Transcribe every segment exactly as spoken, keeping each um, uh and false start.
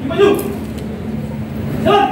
Maju. Jalan.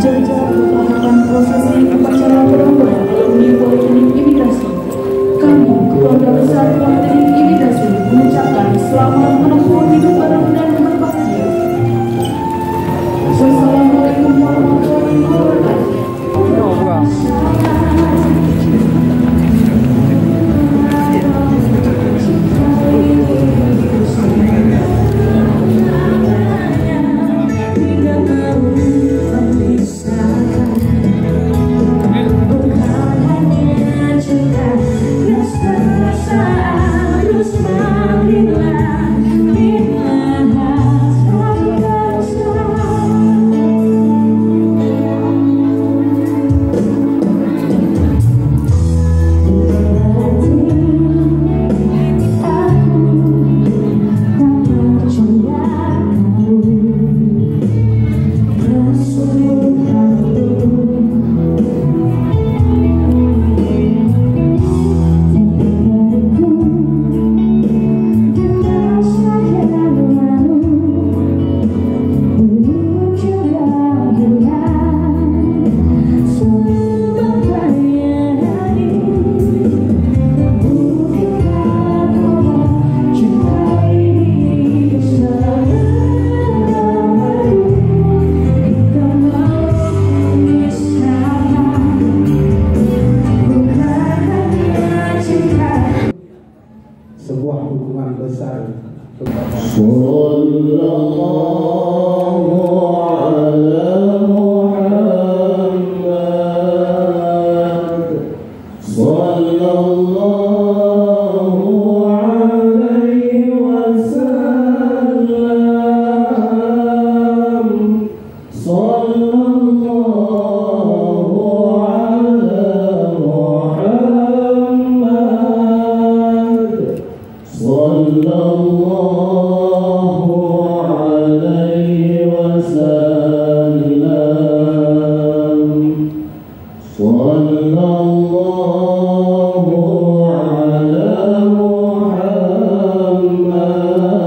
Jaja peutahapan prosesi upacara peureumbak alumni Politeknik Imigrasi. Kami, keluarga besar Politeknik Imigrasi, mengucapkan selamat menempuh hidup baru dan berbahagia. Wassalamualaikum warahmatullahi wabarakatuh. Sebuah dukungan besar. Sallallahu ala Muhammad. Sallallahu alaihi wasallam. Sallallahu ala Muhammad. Sallallahu alaihi wasallam. Sallallahu ala Muhammad.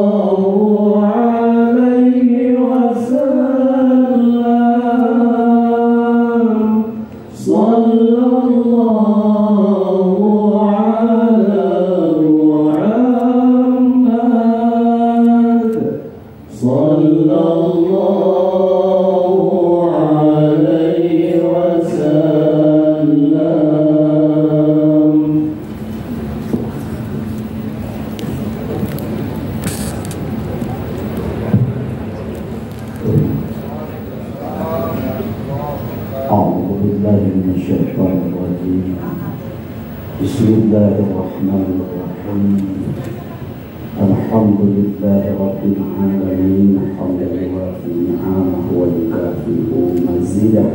Sallallahu alaihi wasallam. Sallallahu ala Muhammad. Sallallahu alaihi wasallam. أعوذ بالله من الشيطان الرجيم. بسم الله الرحمن الرحيم. الحمد لله رب العالمين، حمدا يوافي نعمه ويكافئ مزيده.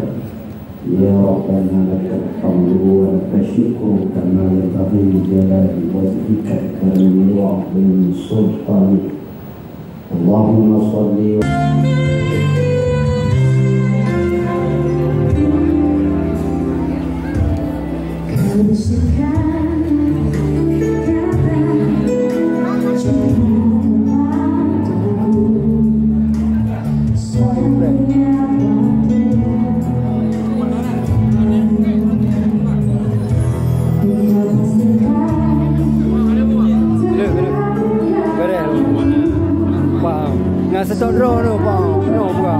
يا ربنا لك الحمد ولك الشكر كما ينبغي لجلال وجهك الكريم وعظيم سلطانك. اللهم صل Ngon seutôt droe tu, Pak. Nyoe buka.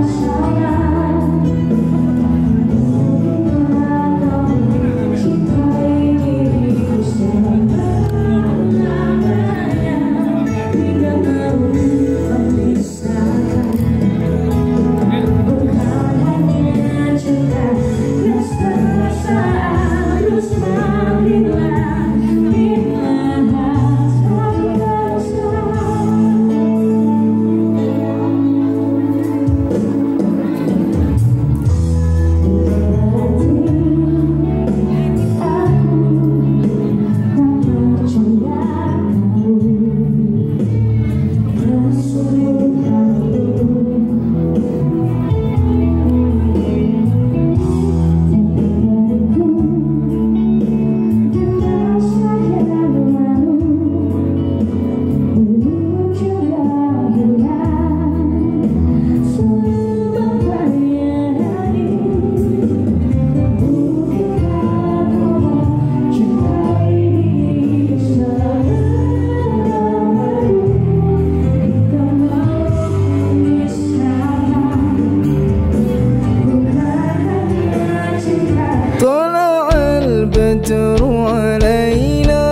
طلع البدر علينا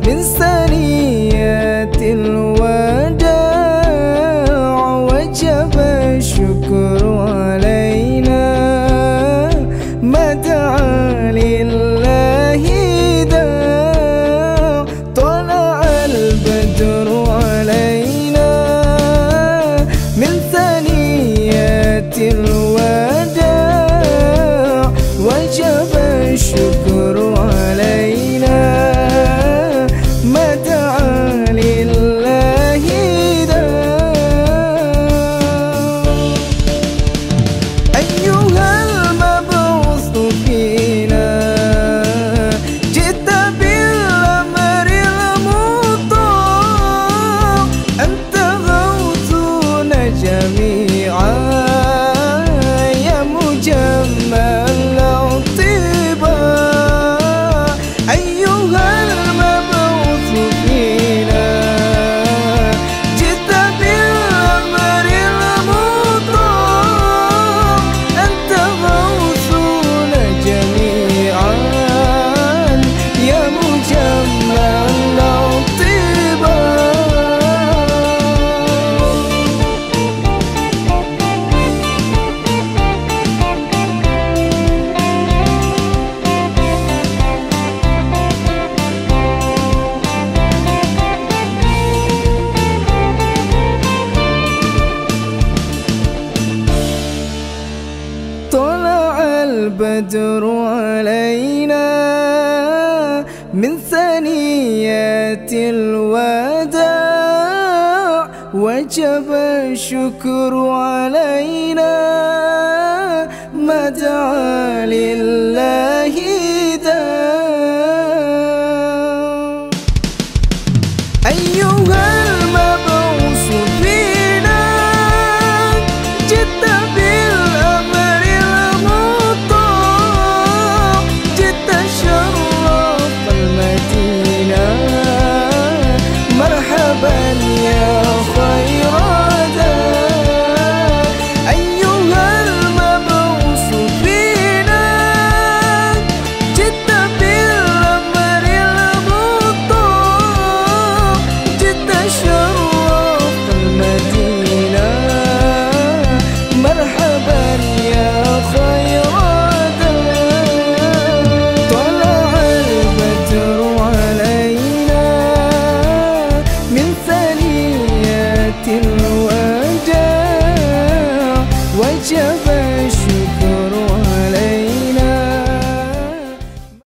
من ثنيات الوداع، وجب الشكر علينا ما دعا لله داع. طلع البدر علينا من ثنيات الوداع، وجب الشكر علينا ما دعا لله داع. أيها المبعوث فينا، جئت بالأمر المطاع، أنت غوثنا جميعا، يا مجمل الطباع. أيها المبعوث فينا، جئت بالأمر المطاع، أنت غوثنا جميعا، يا مجمل الطباع. طلع البدر علينا من ثنيات الوداع، وجب الشكر علينا ما دعا لله داع. أيها